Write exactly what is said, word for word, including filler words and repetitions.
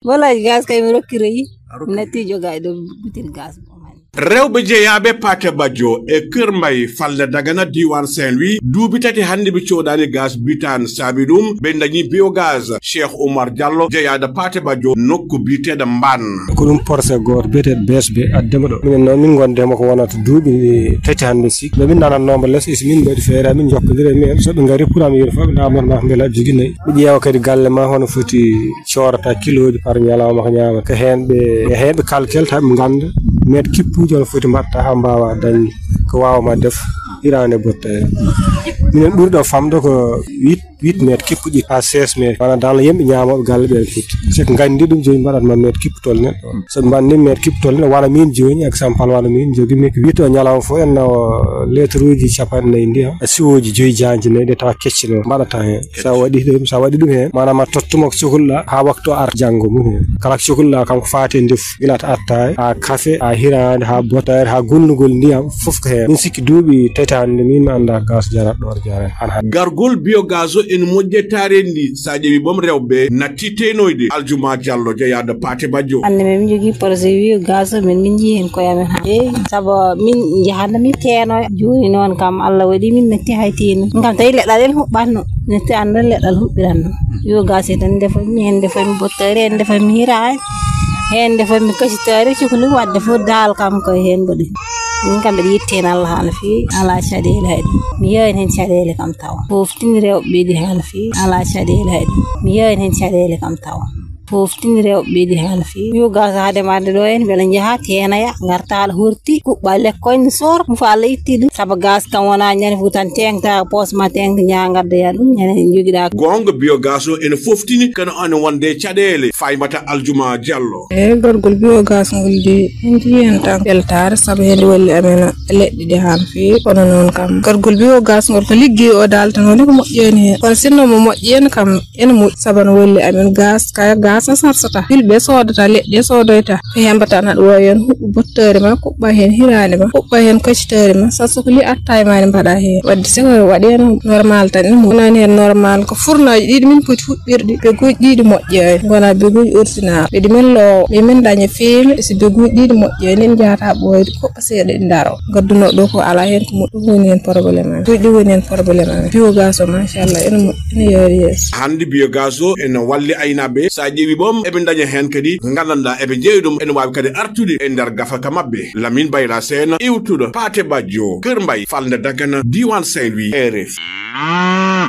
Wallaahi, gaz kay mi rokki reyi. Natti jogaade butin gaz. Rewɓe jeyaaɓe Paate Bajjo e Kër Mbay, Falde Dagana, diiwaan Saint-Louis, duuɓi tati hannde ɓe coodaani gaz butane. Saabi ɗum, ɓe ndañi biogaz. Cheikh Oumar Diallo, jeyaaɗo Paate Bajjo, nokku biyeteeɗo Mbaan. Ko ɗum projet gooto biyeteeɗo B S B addema ɗo. Minen noon, min ngonde ma ko wonata duuɓi tati hannde, sik. Nde min nanatnoo mbo les, isi min mbaɗi feere, min njokkondira e mairie. So ɓe ngari pour am yoni fof, ɓe namnat ma ko mbela aɗa jogii nayi. Ɓe ƴeewa kadi galle ma hono foti coorata kilooji par ñalawma ko ñaama. Ko heen ɓe, e heen ɓe calcule ta ɓe ngannda mètre kippuuji hono foti mbaɗta haa mbaawa dañde ko waawma def hiraande bottaari. Minen ɓuri ɗo famde ko huit, huit mètre kippuɗi haa seize mètre. Maanaam dans le yimɓe ñaamooɓe galle ɓe foti. C'est que nganndi ɗum jooni mbaɗat ma mètre kippu tolni ɗo. So ɓe mbaɗni mètre kippu tolni ɗo, wano min jooni, exemple, wano min jogi, min ko huit o ñalawma fof en nawa lettre uji capanɗe nayi ndiyam, e siwooji joyi jaanji nayi ɗe tawa kecce no mbaɗata heen. Sa waɗi ɗum, sa waɗi ɗum heen, maanaam a tottuma ko cohluɗa haa waktu ar janngo mum heen. Kala ko cohluɗa kam ko faati e ndefu, gila to attaay, haa kafe, haa hiraande, haa bottaari, haa gullugol ndiyam, fof ko heen. Min sikki duuɓi tati hannde min mi annda gaz jarat ɗo jara. Han han. Gargol biogaz o ene moƴƴe tarendi, sa ƴeewi boom rewɓe natti tenoyde. Aljuma Diallo, jeyaaɗo Paate Bajjo. Hannde min njogii projet biogaz o, min, min njii heen koye amen haa. Eey, sabu min njahannoo min teenoya. Jooni noon kam, Allah waɗi min natti hay teenoy. Min kam tawi leɗɗal en huɓɓatno. Natti annda leɗɗal huɓɓiranno. Biogaz e tan ndefa mi, heen ndefa mi bottaari, heen ndefa mi hiraande, heen ndefa mi kacitaari, cukli waɗde fof daal kam koye heen mbaɗi. Min kam mbeɗa yetti heen Allah haa no feewi, alaa caɗeele hay ɗum. Mi yeeyani heen caɗeele kam tawa. Foftini rewɓe ɓeydi haa no feewi, alaa caɗeele hay ɗum. Mi yeeyani heen caɗeele kam tawa. Foftini rewɓe ɓeydi haa no feewi. Biogaz hade maande ɗo en, mbela njaha teenoya, ngarta haa horti, kuɓɓa lekkoy ne soor, ɗum fof Allah itti ɗum. Sabu gaz kam wona ñande fof tan teeŋta, poos ma teeŋta, njaha ngaddoya ɗum, ñande njogiɗa. Goonga, biogaz o ene foftini, kono ene wonde caɗeele, Faymata Aljuma Diallo. Eey, gargol biogaz ngol de, min njii heen tan weltaare, sabu heen walli amen leɗɗe ɗe haa no feewi. Kono noon kam, gargol biogaz ngol ko liggey o daalta noon, ko moƴƴani heen. Kono sinno mo moƴƴani kam, ene moƴƴi, sabu no walli amen gaz, kay gaz a sarsata. Filɓe soodata, leɗɗe soodoyta. Ko heen mbaɗata tan, aɗa waawi heen huɓɓu bottaari ma, kuɓɓa heen hiraande ma, kuɓɓa heen kacitaari ma, so a sohli attaay ma ne mbaɗa heen. Wadde si ko waɗeeno normal tan, ene moƴƴi. Wonani heen normal, ko furnaaji ɗiɗi min poti huɓɓirde, beguuji ɗiɗi moƴƴaani, ngona beguuji original. Ɓe ɗi min loowa, ɓe min daña feewi, si beguuji ɗiɗi moƴƴaani, en njahata ɓooyde, kuɓɓa seeɗa ɗi ndaro. Ngadduno ɗo ko alaa heen ko moƴƴi, ɗum woni heen problème am. Ɗum woni heen problème am. Biogaz o, machallah, ene moƴƴi, ene yoori yeeso. Hannde biogaz o ene walli aynaaɓe. So a ƴeewi boom, eɓe ndaña heen kadi, nganndanɗaa eɓe njeeya ɗum, ene waawi kadi artude e nder gafaka maɓɓe. Lamine Bayla Seen, iwtuɗo Paate Bajjo, Kër Mbay, Falnde Dagana, diiwaan Saint-Louis, R F I.